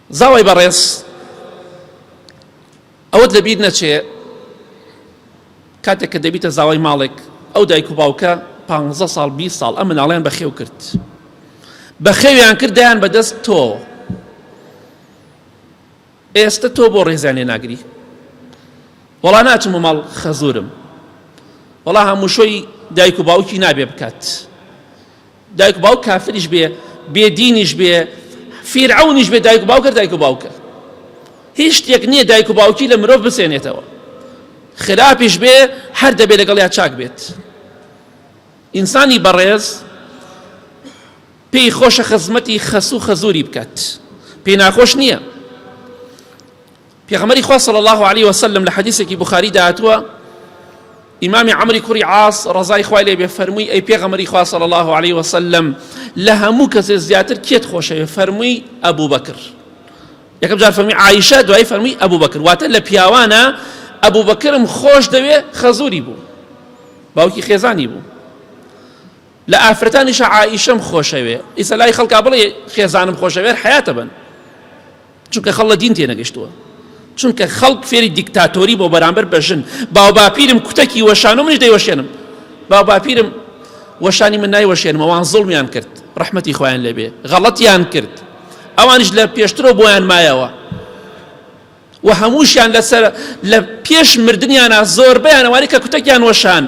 زاوای بەڕێز ئەوەت لەبیر نەچێ کاتێک کە دەبیتە زاوای ماڵێک ئەو دایک و باوکە پ ساڵ 20 ساڵ ئەم مناڵیان بەخێو کرد بەخێویان کرد دایان بەدەست تۆ ئێستە تۆ بۆ ڕێزیان لێ ناگری؟ وەڵا ناچم بۆ ماڵ خەزورم وەڵا هەمووشۆی دایک و باوکی نابێ بکات دایک و باوک کافریش بێ بێدینیش بێ فیرعونیش بێ دایک و باوکە دایک و باوکە هیچ شتێک نییە دایک و باوکی لە مرۆڤ بسێنێتەوە خراپیش بێ هەر دەبێ لەگەڵ یا چاک بێت ئینسانی بەڕێز پێی خۆشە خزمەتی خەسوو خەزووری بکات پێی ناخۆش نییە پێغەمبەری خوا صلی الله علیه وسلم لە حەدیثێکی بخاری داهاتووە ئیمامی عەمری کوڕی عاص ڕەزای خوای لێ بێ فەرمووی ئەی پێغەمبەری خوا صلی الله علیه وسلم لە هەموو کەسێ زیاتر کێت خۆشەوێ فەرمووی ئەبوو بەکر یەکەم جار فەرمووی عایشە دوایی فەرمووی ئەبوو بەکر واتە لە پیاوانە ئەبوو بەکرم خۆش دەوێ خەزوری بوو باوکی خێزانی بوو لە ئافرەتانیشا عائیشەم خۆشەوێ ئیسە لای خەڵکا بڵێ خێزانم خۆشەوێ حیاتە بن چونکە خەڵ لە دین تێنەگەشتووە چونکە خەڵک فێری دیکتاتۆری بۆ بەرامبەر بە ژن باوباپیرم کوتەکی وەشان و منیش دەیوەشێنم باوباپیرم وەشانی من نایوەشێنم ئەوان زوڵمیان کرد ڕەحمەتی خۆیان لێبێ غەڵەتیان کرد ئەوانیش لە پێشترەوە بۆیان مایەوە و هەمووشیان لەسەر لە پێش مردنیانا زۆربەیان ئەوانەی کە کوتەکیان وەشان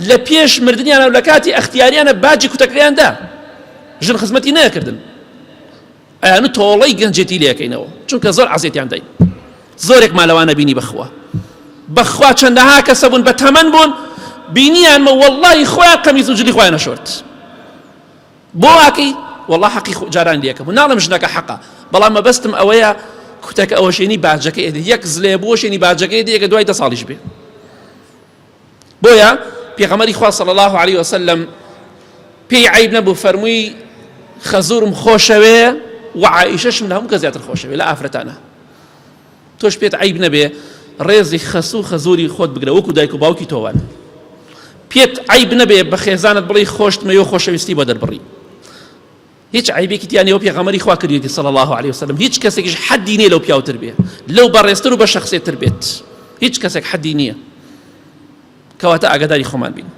لە پێش مردنیانە و لە کاتی ئەختیاریانە باجی کوتەکەیان دا ژن خزمەتی نەکردن ئەیان و تۆڵەی گەنجێتی لەکەینەوە چونکە زۆر عەزێتیان داین زۆرێکمان لەوانە بینی بەخوا بەخوا چەندەها کەسە بوون بە تەمەن بوون بینیانمە وەڵڵاهی خۆیان قەمیز و جلی خۆیان نەشۆرد بۆ واکەی وەڵا حەقی جاران لەکەم و ناڵێم ژنەکە حەقە بەڵام مەبەستم ئەوەیە کوتەکە ئەوەشێنی باجەکەی ئەدێ یەک زلێ بوەشێنی باجەکەی دێ کە دوای دە ساڵیش بێ بۆیە پێغەمبەری خوا صلی الله علیه وسلم پێی عیب نەبوو فەرمووی خەزورم خۆشەوێ و عائیشەشم لە هەموو کەس زیاتر خۆشەوێ لە ئافرەتانە تۆش پێت عەیب نەبێ ڕێزی خەسوو خەزوری خۆت بگرە وەکو دایک و باوکی تۆ وان پێت عەیب نەبێ بە خێزانت بڵێی خۆشتمەوێ و خۆشەویستی بۆ دەربڕی هیچ عەیبێکی تیا نییە پێغەمبەری خوا کردویەتی صلی الله علیه وسلم هیچ کەسێکیش حەدی نییە لەو پیاوتر بێ لەو بەڕێزتر و بە شەخسیەتر بێت هیچ کەسێک حەدی نییە کەواتە ئاگاداری خۆمان بین.